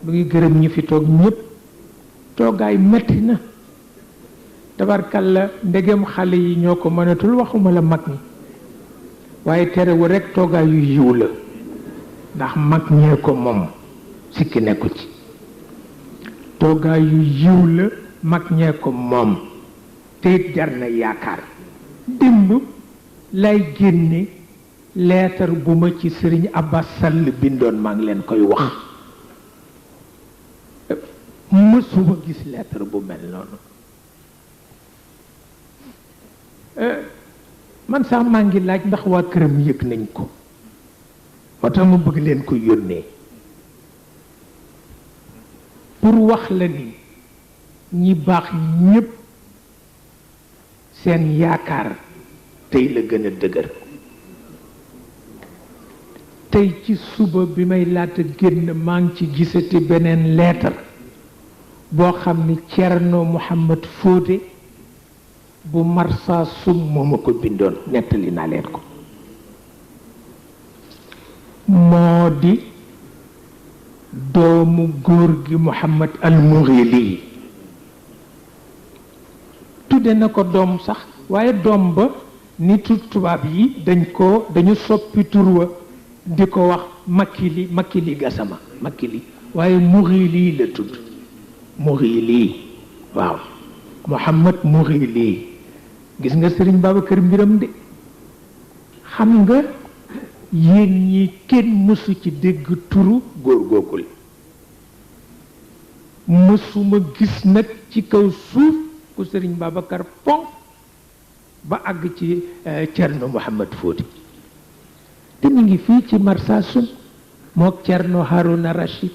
mu ngi gërëm ñi fi toog ñëpp toogaay metti na tabarkalla ndegem xale yi ñoo ko mënatul waxuma la mag ñi waaye terewul rekk toogaay yu yiw la ndax mag ñee ko moom sikki nekku ci toogaay yu yiw la mag ñee ko moom te it jar na yaakaar démb lay génne leetar bu ma ci sëriñ Abbas Sall bindoon maa ngi leen koy wax mësuma gis leetar bu mel noonu man sax maa ngi laaj ndax waa këram yëg nañ ko moo tax ma bëgg leen ko yónnee pour wax la ni ñi baax ñépp seen yaakaar tey la gën a dëgër tey ci suba bi may laata génn maa ngi ci gisati beneen leetar boo xam ni Cerno Muhammad Fóote bu Marsa Sum moo ma ko bindoon nettali naa leen ko moo di doomu góor gi Muhammad al Mughili tudde na ko doom sax waaye doom ba nitu tubaab yi dañu soppi tur wa di ko wax Makili Gassama Makili waaye Mughili la tudd Mughili waaw Muhammad Mughili gis nga Sëriñ Babacar mbiram de xam nga yéen ñi kenn mësu ci dégg turu góor googul mësuma gis nag ci kaw suuf ku Sëriñ Babacar ponk ba àgg ci Cerno Muhammad Fóoti te mu ngi fii ci Marsassoum mook Cerno Haruna Rachid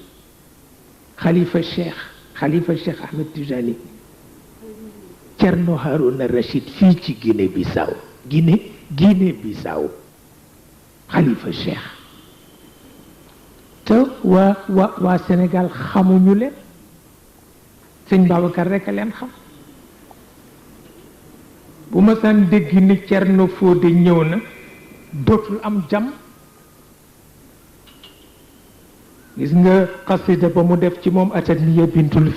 xalifa Cheikh Ahmed Tijani Cerno Haruna Rachid fii ci Guinée Bissau xalifa Cheikh te waa Sénégal xamuñu leen sëñ Babacar rekk a leen xam bu ma saan dégg ni Cerno Fóode ñëw na dootul am jàmm gis nga xasida ba mu def ci moom ataniya bintul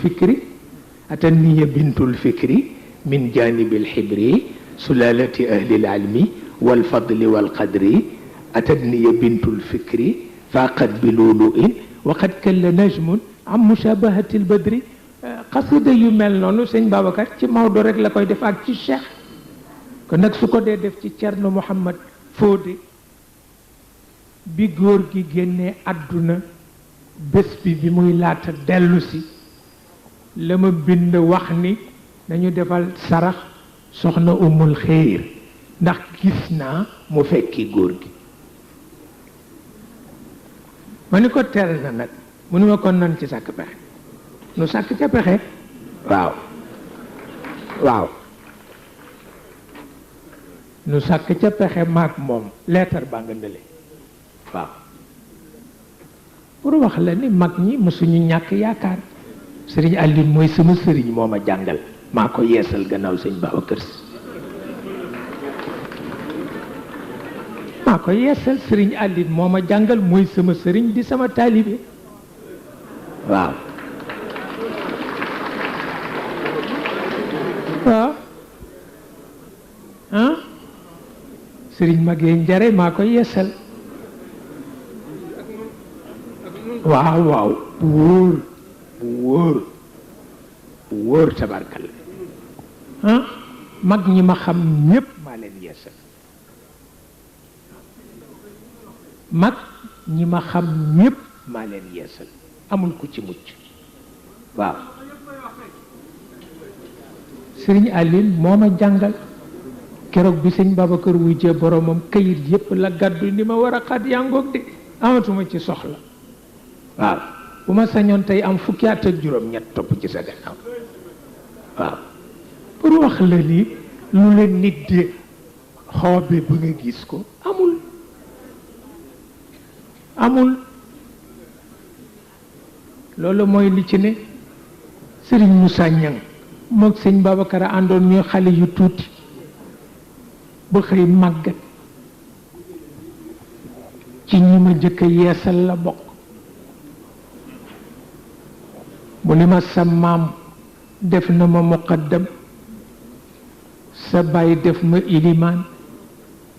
fikri min janibil xibri sulalati ahlil almi wal fadli wal qadri ataniya bintul fikri faqat bi luuluin waqad kalla najmun am mushabahatil badri xasida yu mel noonu sëñ Babacar ci Maodo rek la koy def ak ci Cheikh kon nag su ko dee def ci Cerno Muhammad Fóode bi góor gi génnee àdduna bés bi muy laata dellu si la ma bind wax ni nañu defal sarax soxna Umul Xeyr ndax gis naa mu fekki góor gi ma ni ko tere na nag mu ni ma kon nan ci sàkk pexe nu sàkk ca pexe waaw nu sàkk ca pexe maag moom leetar baa nga ndële waaw pour wax la ni mag ñi mësuñu ñàkk yaakaar sëriñ Aline mooy sama sëriñ moo ma jàngal maa ko yeesal gannaaw sëñ Babacar Si maa ko yeesal sëriñ Aline moo ma jàngal mooy sama sëriñ di sama taalibe waaw sëriñ Magee Njare maa ko yeesal waaw bu wóor tabarkal mag ñi ma xam ñépp maa leen yeesal mag ñi ma xam ñépp maa leen yeesal amul ku ci mucc waaw sëriñ Aline moo ma jàngal keroog bi sëñ Babacar wujjee boromam kayit yépp la gàddu ni ma war a xaat yangoog de amatuma ci soxla waaw bu ma sañoon tey am fukki at ak juróom ñett topp ci sa gannaaw waaw pour wax la ni lu leen nit di xoobe ba nga gis ko amul loolu mooy li ci ne sëriñ Moussa Niang moog sëñ Babacar a àndoon ñuy xale yu tuuti ba xëy màggat ci ñi ma jëkk a yeesal la bokk mu ni ma sa maam def na ma muqaddam sa baay def ma ilimaan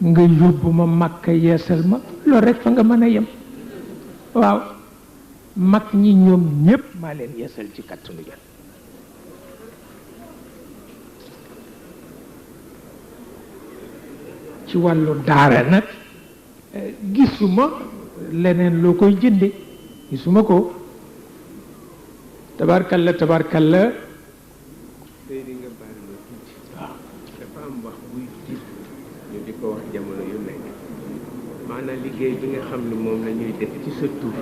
nga yóbbu ma Makka yeesal ma loolu rek fa nga mën a yem waaw mag ñi ñoom ñépp maa leen yeesal ci kàttanu Yàlla ci wàllu daara nag gisuma leneen loo koy jënde gisuma ko tabarkalla tabarkalla tey di nga baal ma tuuti waaw dafa am wax buy jib ñu di ko wax jamono yu nekk maanaam liggéey bi nga xam ne moom la ñuy def ci sa tur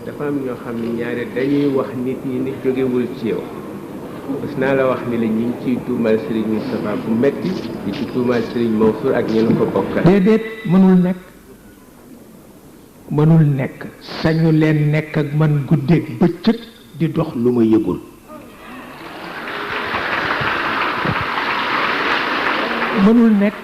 dafa am ñoo xam ne ñaare dañuy wax nit ñi ni jógewul ci yow parce naa la wax ni la ñu ngi ciy tuumal Serigne Moustapha bu metti di ci tuumal Serigne Mansour ak ñu ko bokkal déedéet mënul nekk sañu leen nekk ak man guddeeg bëccëg di dox lu ma yëgul mënul nekk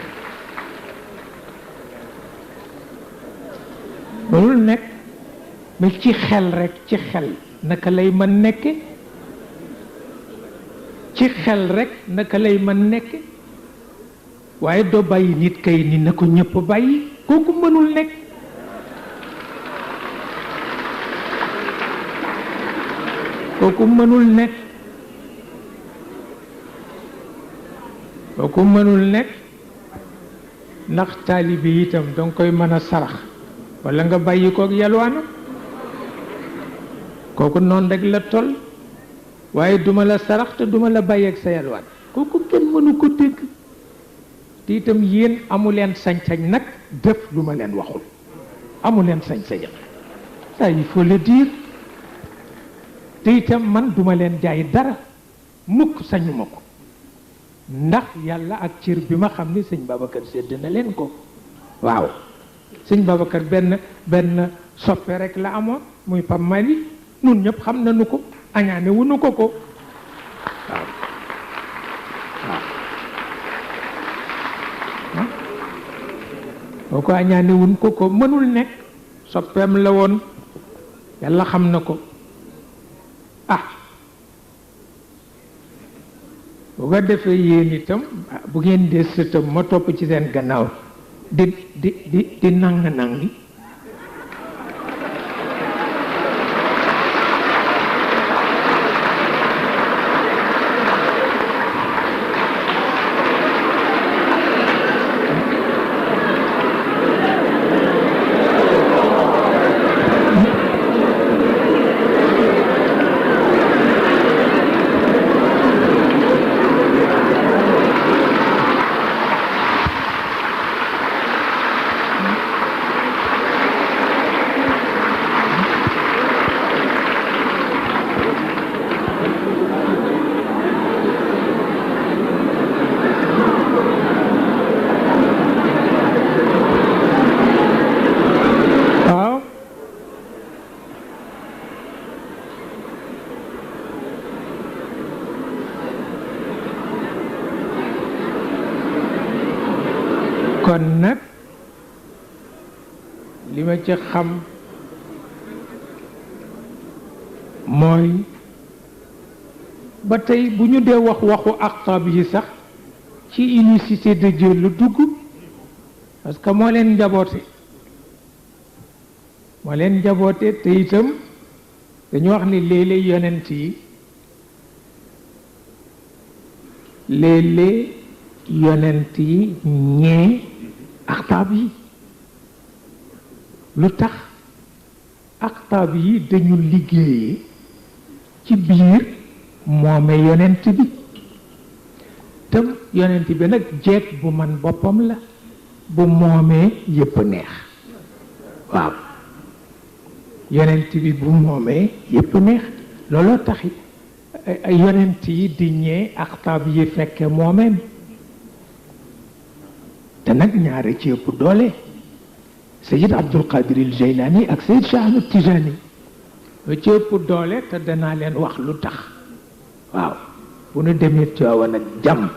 mais ci xel rek ci xel naka lay mën nekke ci xel rek naka lay mën nekke waaye doo bàyyi nit kay ni na ko ñëpp bàyyi kooku mënul nekk kooku mënul nekk ndax taalibe itam danga koy mën a sarax walla nga bàyyi kook yalwaana kooku noonu rek la toll waaye duma la sarax te duma la bàyyi ak sa yalwaan kooku kenn mënu ko dégg te itam yéen amuleen sañ-sañ nag def lu ma leen waxul amuleen sañ-sañam ça il faut le dire te itam man duma leen jaay dara mukk sañuma ko ndax yàlla ak cër bi ma xam ni sëñ Babacar sedd na leen ko waaw sëñ Babacar benn soppe rek la amoon muy Pam Mali nun ñëpp xam nañu ko añaane wuñu ko waaw boo ko añaane wuñ ko mënul nekk soppeem la woon yàlla xam na ko bu ko defee yéen itam bu ngeen dee sëtam ma topp ci seen gannaaw di nang-nangi kon nag li ma ci xam mooy ba tey bu ñu dee waxu aqtab yi sax ci unicité de Dieu lu dugg parce que moo leen njaboote te itam dañu wax ni léeg-léeg yonent yi léeg-léeg yonent yi ñee aqtab yi lu tax aqtab yi dañu liggéeyee ci biir moome yonent bi tam yonent bi nag jeeg bu man boppam la bu moomee yépp neex waaw yonent bi bu moomee yépp neex looloo taxi yonent yi di ñee aqtab yi fekke moomeem te nag ñaare ci ëpp doole Sayyid Abdul Qadir al Jaylani ak Sayyid Cheikh Ahmed Tijani ci ëpp doole te danaa leen wax lu tax waaw bu nu demee Tiwaawan ak jàmm